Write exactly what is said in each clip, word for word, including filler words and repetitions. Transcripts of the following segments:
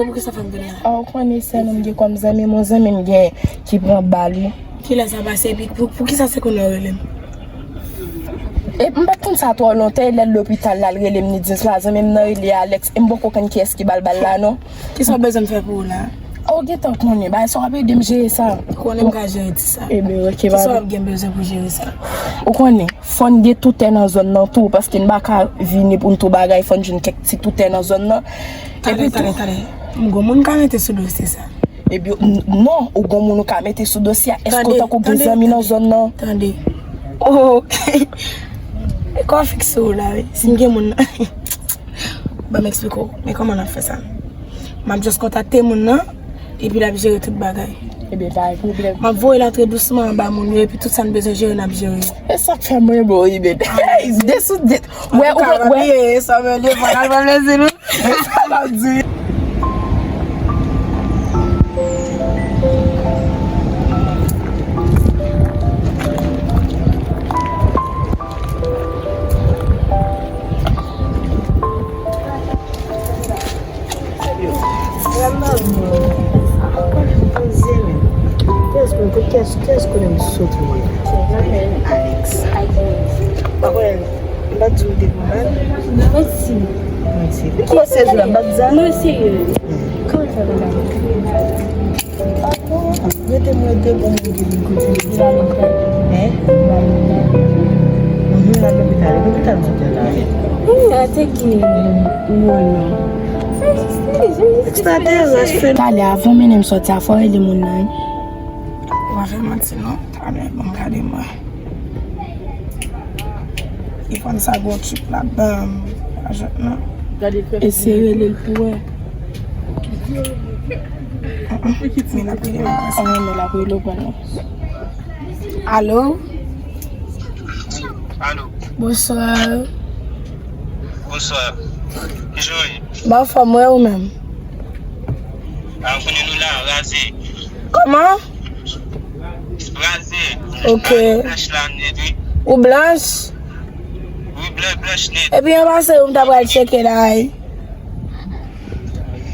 Poukisa fè m vini la? Ou konnen sèl m gen kòm zanmi, m yon zanmi m gen ki pran bal, wi. Kilè sa pase, epi pou, poukisa se kounye a w rele m? E m pa t konn sa twò lontan, e lè l lopital la, l rele m, li di m sa, zanmi m nan rele Alex, e m poko konn kiyès ki ba l bal la, non. Kisa w bezwen m fè pou ou la? Ou gentan konnen, bagay sa w ap ede m jere sa. Ou konnen m ka jere ti sa. Ebyen, ok, kisa w ap gen bezwen pou jere sa? Ou konnen, fò n gen toutè nan zòn nan tou, paske n pa ka vini pou n tou bagay, fò n jwenn kèk ti toutè nan zòn nan. Tande, tande, tande. M gon moun ka mete sou dosye sa. Ebyen, n- non, ou gon moun ou ka mete sou dosye a. Èske ou tankou gen zanmi nan zòn nan? Tande. Oh, ok. E kò fikse w la, wi. Si m gen moun nan. Ban m eksplike w. Men kòman n ap fè sa? M ap just kontakte moun nan, epi l ap jere tout bagay. Ebyen, pa gen pwoblèm. M ap voye l antre dousman anba moun yo, epi tout sa n bezwen jere, n ap jere. E sa k fè mwen bon, wi, bebe. De sou de. Wè, ou wè, wè. Sa mwen devan, al pran plezi nou. Sa l ap di. Kiyès konnen, kiyès, kiyès konnen m sot mwen? Alex. Pa konnen, m pa t di w te pran bal? Manti. Manti. Ou kòmanse jwe la, m pa t di sa? Non, serye. Kòman sa va la? Rete m rete, bon, moun ki vin kote m. Li al lopital. Hein? Li al lopital. Mhm, l al lopital. Lopital m sot la, wi. Wi, a te ki moun nan. Talè, avan w mennen m sòti a, fò w rele moun nan, wi. Ou pa fè manti, non. Talè, ban m gade mwen. Telefòn sa gon chip ladan, pa jwenn non. Eseye rele l pou wè. Men l ap rele m konsa. Ah, men l ap rele w pran non. Alo? Alo. Bonswa. Bonswa. Kijan w ye? M anfòm, wi, ou menm? Ah, m konnen nou la, raze. Kòman? Raze. Ok. Blanch la nèt, wi. Ou blanch? Wi, blan, blanch nèt. Epi an pase ou m ta pral tcheke la, wi.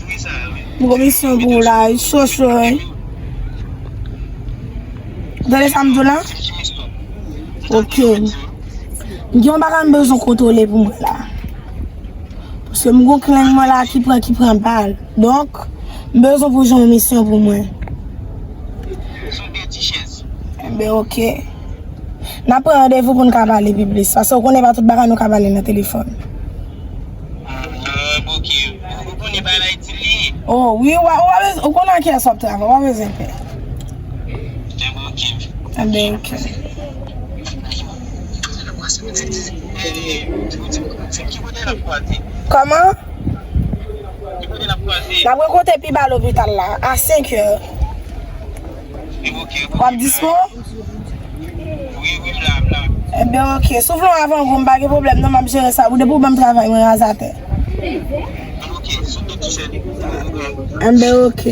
Wi, sa, wi. M gon misyon pou ou la, wi. Cho, cho, wi. Ou tande sa m di w la? Ok. M gen yon bagay m bezwen kontwole pou mwen la. Paske m gon klenn mwen la ki pran, ki pran bal. Donk, m bezwen pou w jwenn yon misyon pou mwen. Enben, ok. N ap pran randevou pou n ka pale pi plis. Paske w konnen pa tout bagay nou ka pale nan telefòn. Ah, ok. Ou konnen bagay la itil li? Oh, wi, ou pa, ou pa bezwen, ou konnen ak kiyès w ap travay, ou pa bezwen pè. Enben, ok. Enben, ok. Kòman? N ap rankontre pi ba lopital la, a senk è. W ap dispo? Enben, ok. Si w vle yon avangou, m pa gen pwoblèm, non, m ap jere sa. Ou depi w ban m travay, mwen raz atè. Enben, ok.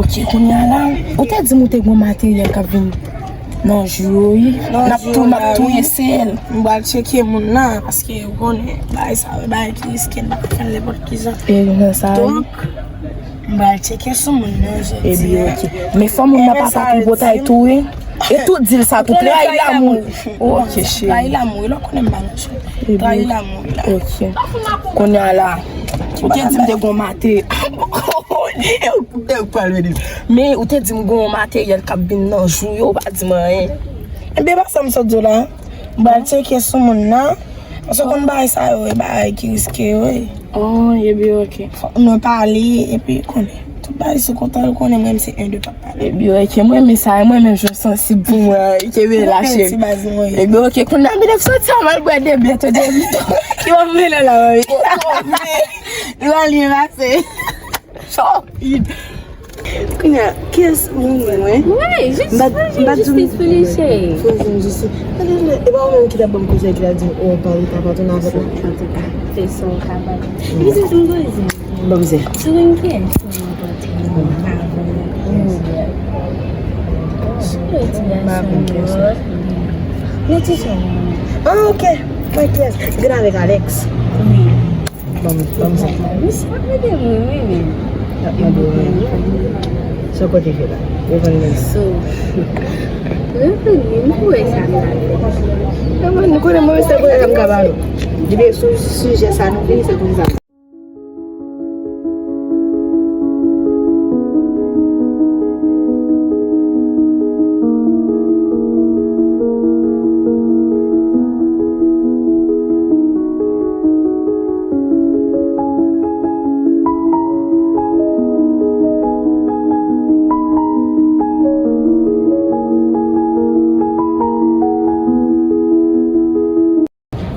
Ok, kounye a la, ou te di m ou te gen yon materyèl k ap vin nan jou yo, wi. N ap tou, n ap tou eseye l. M pral tcheke moun nan, paske ou konnen, bagay sa yo, bagay ki riske, n pa ka fè l nenpòt ki jan. E, nan sa, wi. Donk, m pral tcheke sou moun nan jodi a. Ebyen, ok. Men fò moun nan pa ta tripotay tou, wi. E tou di l sa tou, trayi lanmou. Ok, cheri. Trayi lanmou, wi, lè w konnen m pa nan cho. Trayi lanmou, wi, la. Ok. Kounye a la, ou te di m te gon mate. Ou te pral vini. Men ou te di m gon materyèl k ap vin nan jou yo, ou pa di m anyen. Enben, pa sa m sot di w la. M pral tcheke sou moun nan. Paske w konn bagay sa yo, e bagay ki riske yo, wi. Oh, ebyen, ok. Fòk nou pale, epi konnen. Tout bagay sou kontròl, konnen mwen, se en de pa pale. Ebyen, ok, mwen, men sa, mwen menm, jan w sansib pou mwen, kenbe la, cheri. Ebyen, ok, kounye a, m vin soti a, m al bwè de byè, tande m. Ki w ap rele la, mami? Li pa lye pase. Chòpid. Kounye a, kiyès moun mwen? Wi, jis, jis, jis, jis, cheri. Fò jwenn jis. E pa ou menm ki t ap ban m konsèy, ki t ap di m, oh, pale, pa patounen avèk mwen? Antouka, fè sa w kapab. Li di m poze. Ban m zè. Sou yon kiyès ou rankontre? M pa konn. Sou yon ti gason. M pa konn kiyès sa. Yon ti sè. Ah, ok. Mwen kiyès? Vin avèk Alex. Wi. Ban m, ban m sa. Misye ap mete mwen, wi, men. L ap mande w, wi. Sa w konte fè la? Ou konn men. So, revini, m pou wè sa m ta fè. Ou konnen mwen, se konn sa m ka ba nou. Depi sou sijè sa, nou vini, se konn sa.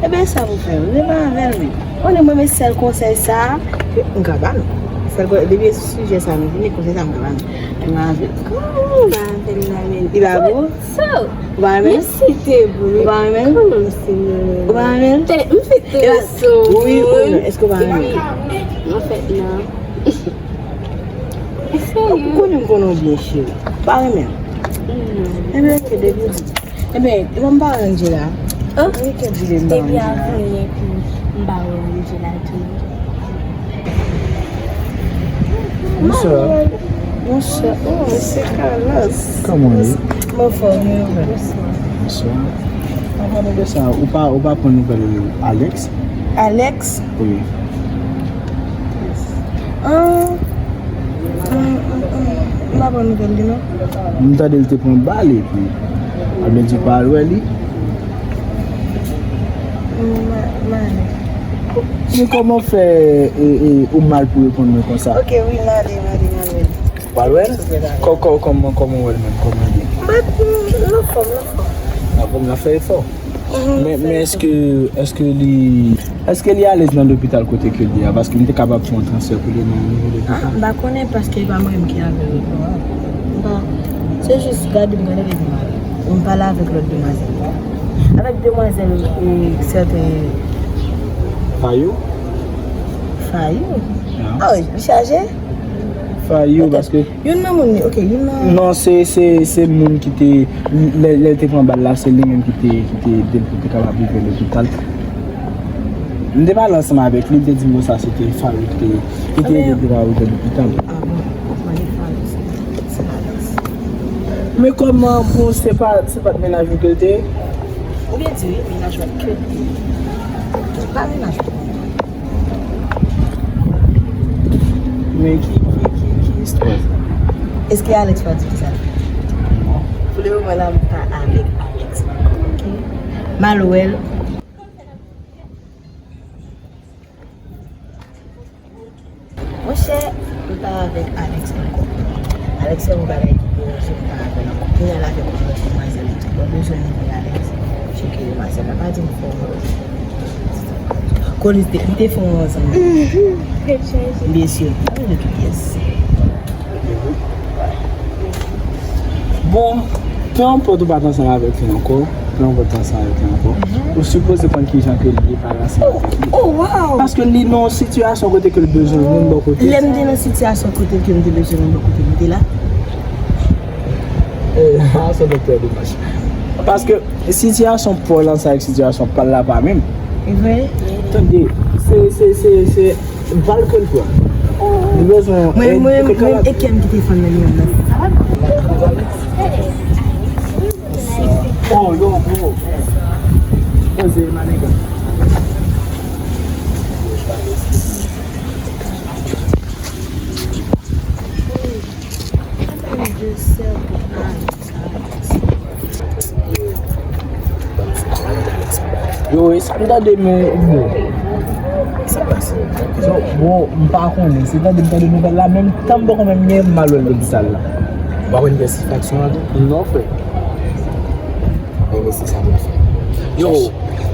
Ebyen, sa pou fè, rele avè l, men. Konnen mwen, men sèl konsèy sa a, ke m ka ba nou. Sèl kon-, depi sou sijè sa a, nou vini, konsèy sa a, m ka ba nou. Rele avè l. Kòman w ba avè l la, men? Li pa bon? So, ou pa renmen? Yes, li te bon. Ou pa renmen? Kòman se mwen? Ou pa renmen? Tè, m fè tè so. Wi, ou renmen. Èske ou pa renmen? Anfèt, non. Ou konnen m konnen w byen, cheri. Ou pa renmen? Non. Ebyen, oke, depi w di. Ebyen, e pa m pa wè Angela. An? Wi, ke di m pa wè Angela. Depi avan yè pou m pa wè Angela tou. Bonswa. Bonswa. Oh, mesye Carlos. Kòman w ye? Mwen anfòm, e ou menm? Bonswa. Anvan nou de sa, ou pa, ou pa pran nouvèl Alex? Alex? Wi. Ah, ah, ah, ah. M pa pran nouvèl li, non. M tande l te pran bal, epi, a vle di, ou pa al wè li? M, m ale. Men kòman w fè, e, e, ou mal pou reponn mwen konsa? Ok, wi, m ale, m ale, m ale. W al wè l? Kò-, kò-, kòman, kòman w wè l menm? Kòman l ye? M pa, m anfòm, m anfòm. Anfòm, l ap fè efò. Mhm, men, men èske, èske li, èske li alèz nan lopital kote ke l ye a? Paske m te kapab fè yon transfè pou li nan nivo lopital. Ah, m pa konnen paske e pa mwen menm ki avè l non. M pa, se jis gade m, gade l epi m ale. M pale avèk lòt demwazèl. Avèk demwazèl, e, sèten. Fayou? Fayou? Ah, wi, li chaje? Fayou, paske youn nan moun li, ok, youn nan. Non, se, se, se moun ki te, lè, lè l te pran bal la, se li menm ki te, ki te ede l pou te kapab rive lopital. M te pale ansanm avèk li, li te di m konsa se te Fayou ki te, ki te ede l pou te kapab rive lopital. Ah bon, mwen li Fayou, se, se Alex. Men kòman pou se pa, se pa t mennaj ou ke l te ye? Ou byen di wi, mennaj mwen ke l te ye. Pa mennaj mwen. Men ki, ki, ki, ki istwa sa? Èske Alex pa di ki sa? Non. Pou le moman la, m pa avèk Alex ankò, ok? M al wè l. Monchè, m pa avèk Alex ankò. Alex fè yon bagay ki deranje m pa avè l ankò. Kounye a l avèk yon lòt demwazèl li tou. Mwen bezwen rele Alex. Tcheke demwazèl la. Pa di m fè yon. Kolis te, li te fè yon ansanm. Mhm. Tèt chaje. Byen si. Pa rele tout pyès. Bon, pe enpòt ou pa t ansanm avèk li ankò, pe enpòt ou ansanm avèk li ankò, ou sipoze konn kijan ke li ye pa ansanm avèk li. Oh, wow! Paske li nan yon sitiyasyon kote ke l bezwen moun bò kote. Lè m te nan sitiyasyon kote ke m te bezwen moun bò kote m, li te la. Eh, a se doktè Dimanche. Paske sitiyasyon pa w lan sa avèk sitiyasyon pa l la pa menm. E vre? Tande, se, se, se, se Val ke l pran. Li bezwen mwen, mwen, mwen, e kè m ki te fann nan li menm nan. Oh, yo, bro. Poze, maniga. Yo, e sa m tande men, bon. Sa pase? Bon, m pa konnen. Se tande m tande nouvèl la, menm tan m poko menm ye, m al wè l lopital la. Ou pa konn kiyès ki fè aksyon an tou? Non, frè. Ebyen, se sa pou n fè. Yo,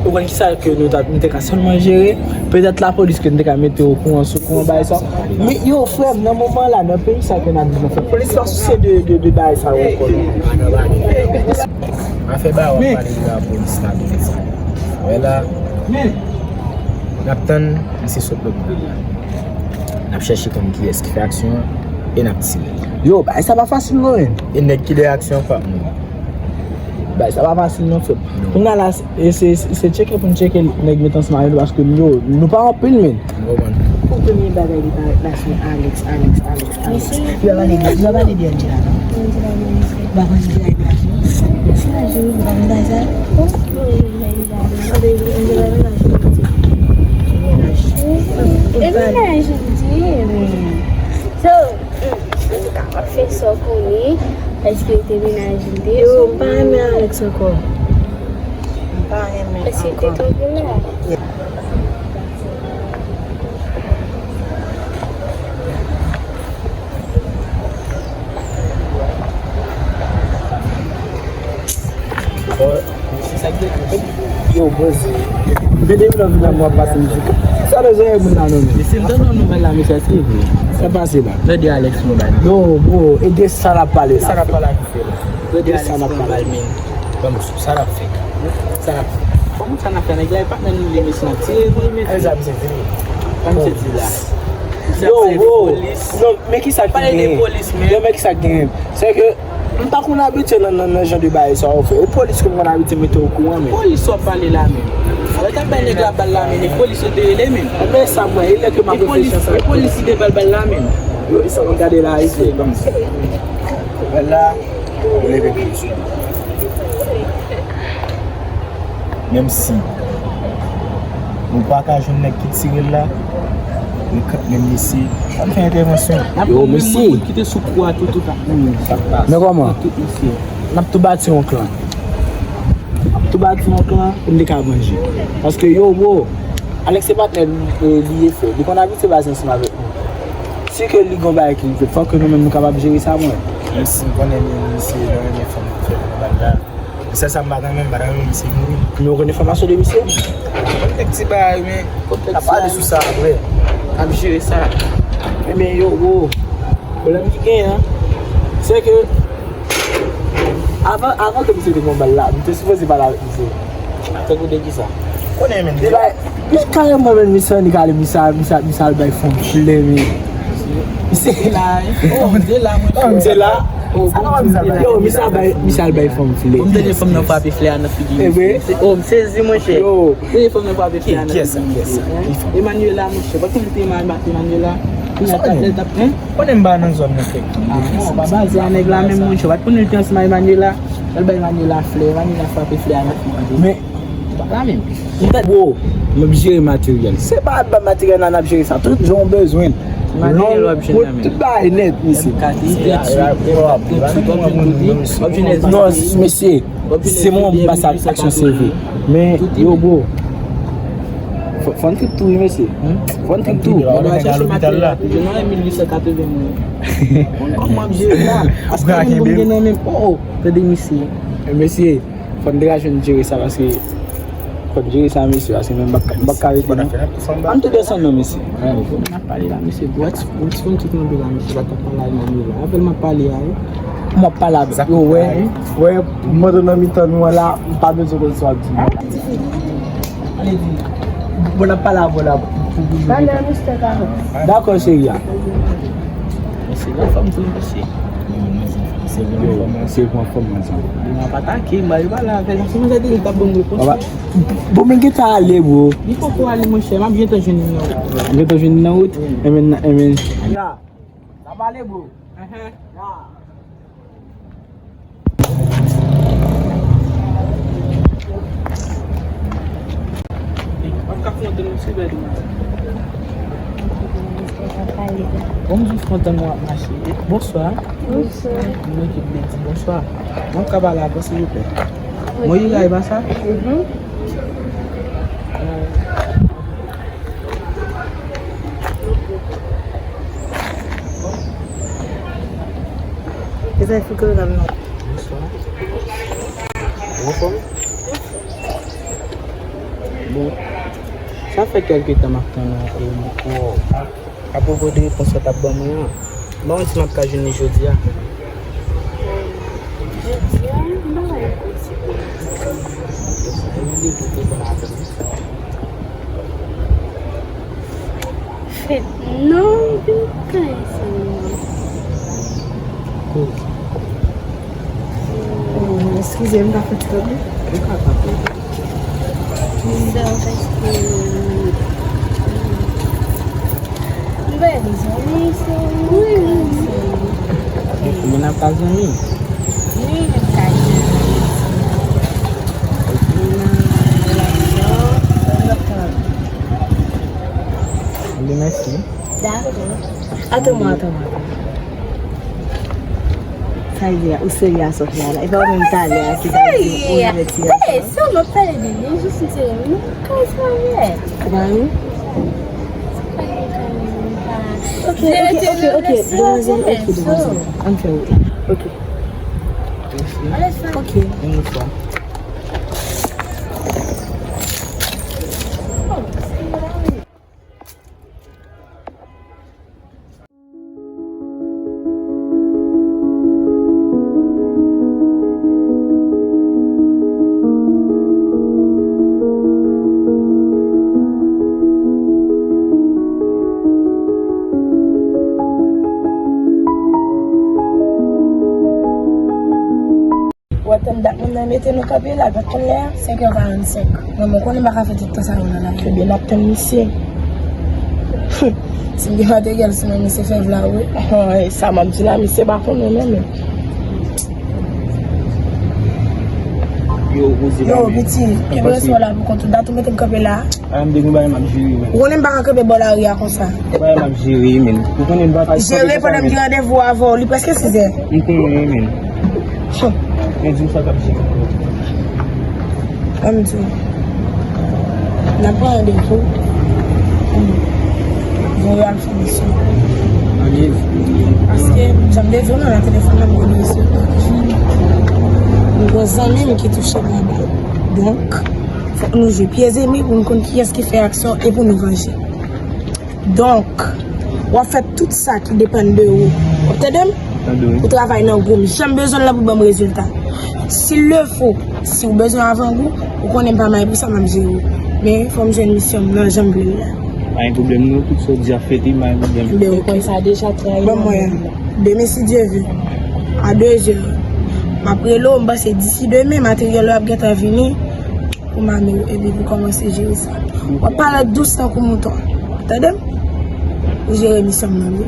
ou konn kisa ke nou ta, nou te ka sèlman jere? Petèt lapolis ke nou te ka mete okouran sou kouran bagay sa. Men yo, frè m, nan moman la, nan peyi sa ke n ap viv, frè, polis pa sousye de, de, de bagay sa yo ankò, non. Afè ba w ap pale de lapolis la, men sa. Wè la, n ap tann misye sot lòt bò la. N ap chèche konn kiyès ki fè aksyon an e n ap tire. Yo, bagay sa pa fasil, non, men. E nèg ki dèyè aksyon an pa ap mouri. Bay, sa pa fasil non, frè. Kounye a la, e se, se, se tcheke pou n tcheke nèg met ansanm avè nou, paske nou, nou pa anpil, men. M konprann. Pou premye bagay li parèt la, se Alex, Alex, Alex, Alex. Li pa pale, li pa pale de Angela, non? Li pa konn Angela, li pa konn. Se la, je, li pa konn bagay sa. E mennaj li di, men. So, Ann ka fè sa w konnen, èske w te mennaj li te yo, m pa renmen Alex ankò. M pa renmen ankò. Èske w te twonpe w la? Yo, poze. Depi lè w vin la, m ap pase mizik. Sa lè zòrèy moun la non, men. Mesye, m tande yon nouvèl la, mesye, èske e vre? Sa pase la. Tande Alex Mobile. Yo, bro, e de sa n ap pale la. Sa n ap pale la, mesye. Tande Alex Mobile, men. Ban m sou, sa n ap fè? Sa n ap fè? Kòman sa n ap fè? Nèg la, e patnè nou li, mesye, n ap tire pou li, mesye. Sa misye di la? Sa misye di la? Yo, bro. Non, men ki sa ki genyen? Pale de polis, men. Yo, men ki sa ki genyen? Se ke M pa konn abitye nan, nan, nan jan de bagay sa yo fè. E polis ke m konn abitye mete okouran, men. Polis w ap pale la menm. Lè w t ap bay nèg la bal la, men e polis yo te rele menm. Enben, sa m wè, e lè ke m ap reflechi a sa. E polis li te bal bal la menm. Yo, e sa m ap gade la, e se, bon. Bal la, yo leve pye sou li. Menm si nou pa ka jwenn nèg ki tire l la, men kanmenm, mesye, ann fè entèvansyon. Yo, mesye. Moun ki te sou kou a tou, tout ap mouri. Men kòman? Tout, mesye. N ap tou bati yon klan. N ap tou bati yon klan pou n te ka vanje. Paske, yo, bro, Alex se patnè li, li ye frè. Li konn abitye baz ansanm avèk nou. Si ke li gon bagay ki rive, fòk ke nou menm nou kapab jere sa, mwen. Menm si m konnen misye nan renmen fanm fè nan banda. Sèl sa m pa renmen, m pa renmen misye mouri. Men w konn enfòmasyon de misye? Kèk ti bagay, men n ap pale sou sa apre. N ap jere sa. Enben, yo, bro, pwoblèm ki genyen an, se ke avan, avan ke misye te pran bal la, m te sipoze pale avèk misye. Tankou de kisa? Konnen, men. Li bay, li kareman, men, misye, li kale misye, misye, misye al bay fanm flè, men. Misye la, oh, misye la, mwen. Oh, misye la. Yo, misye al bay, misye al bay fanm flè. M tande fanm nan frape flè a nan figi misye. Oh, m sezi, monchè. Yo. M tande fanm nan frape flè a nan figi misye. Emmanuela, monchè. Ou pa konn se Emma-, Emmanuela? Konnen m pa nan zòn nan, frè. Ah, bon, pa baze a nèg la menm, monchè. Ou pa konnen l te ansanm ak Emmanuela? L bay Emmanuela flè, Emmanuela frape flè a nan figi. Men, Bro, m ap jere materyèl. Se pa ba materyèl nan n ap jere sa. Tout jan w bezwen. Lon, tout bagay nèt, mesye. Non, mesye. Se mwen m pase ak aksyon seve. Men, yo, bro. Fò, fò n trip tou, wi, mesye. Fò n trip tou. Mwen dwe chache materyèl la toujou. Non, mil uit san katreven mwen. Mwen, kòman m ap jere la? Paske moun pou m gen nan men. Oh, oh. Tande, mesye. Mesye. Fò n te ka jwenn jere sa, paske fò n jere sa, mesye, paske menm m p ap ka, m p ap ka rete non. Ann tou desann non, mesye. N ap pale la, mesye. What's, what's going to be la, mesye? Sa k ap pale a Emmanuela? Apèl m ap pale a, wi. M ap pale avèk yo, wè, wè, mwen nan mitan nou an la, m pa bezwen konn sa w ap di non. Bon, n ap pale avè w la pou, pou, pou. Dakò, cheri a. Mesye, nan fòm tou, mesye. Se bon, se bon, fò mwen sa. Bon, m ap atake, m al pale avè l. Se mwen ki te di l t ap ban m repons. Bon, men gentan ale, bro. Li poko ale, monchè, m ap gentan jwenn li nan wout. Gentan jwenn li nan wout? Wi. Enben, enben. Ya. N ap ale, bro. Ya. Bon, m jis kontan nou ap mache. Bonswa. Bonswa. Mwen ki vle di bonswa. Mwen ka pale avè w, silvouplè? Wi. Moyiray, pa sa? Mhm. Bonswa. Ou anfòm? Bon, sa fè kèlke tan m ap tann ou, e m poko, apwopo de repons ou t ap ban mwen an. M pa konn si m ap ka jwenn li jodi a. Jodi a, m pa wè li posib. Fèt non, m vin kay sa non. Kouz. Oh, èske Dezyèm ta fè ti tande. Ou ka pa fè. Sa, paske, nou pa gen zanmi, se ou menm, se ou. Wi, n ap ka zanmi. Wi, n ap ka zanmi. Nan relasyon, sa nou ap ka. Mèsi. Dakò. Atann mwen, atann mwen, atann mwen. Sa vle di a, ou serye a sòt la la. E pa ou menm talè a ki ta di ou nan ti gason. Serye, se ou m ap pale de li, jis m serye. Nou ka serye. Ou pa renmen? Ok, ok, ok, ok, demwazèl, ok, demwazèl. Ann fè wout la. Ok. Ok. Yon lòt fwa. Ou ap tann dat moun nan mete nou kanpe la, gad konn lè a, senkè karannsenk. Mwen, mwen konnen m pa ka fè tout tan sa yo nan lari. Ebyen, n ap tann misye. Si m gen materyèl sou mwen, misye fè vla, wi. Ay, sa m ap di la, misye pa konnen non, men. Yo, Rosie, yo, piti, kenbe respè w la pou kont ou. Dat ou mete m kanpe la. A, m te gen bagay m ap jere, men. Ou konnen m pa ka kanpe bò lari a konsa. Bagay m ap jere, men. Ou konnen m pa ka kanpe konsa, men. Jere pandan m gen randevou avè w, li prèske sizè. M konnen, men. Hum. Men di m sa k ap jere. Ban m di w. N ap pran randevou. Voye al fè misyon. Paske, jan m te di w nan telefòn nan, m gen de misyon. M gen zanmi m ki touche nan bal. Donk, fòk nou jwe pyezemi pou n konn kiyès ki fè aksyon e pou nou vanje. Donk, w ap fè tout sa ki depann de ou. W ap tande m? Tande w. Ou travay nan gou m. Jan m bezwen l la pou ban m rezilta. S'il le faut, si w bezwen avangou, ou konnen m pa may pou sa, m ap jere w. Men, fò m jwenn misyon m nan jan m vle l la. Pa gen pwoblèm non, tout sa w di a fèt, pa gen pwoblèm. Ou konn sa deja, trayi. Ban m mwen. Demen, si Dye ve, a de zè, m ap rele w, m panse disi demen, materyèl yo ap gentan vini pou m ame w, epi pou kòmanse jere sa. W ap pale dous tankou mouton. Tande m? Ou jere misyon m nan, wi.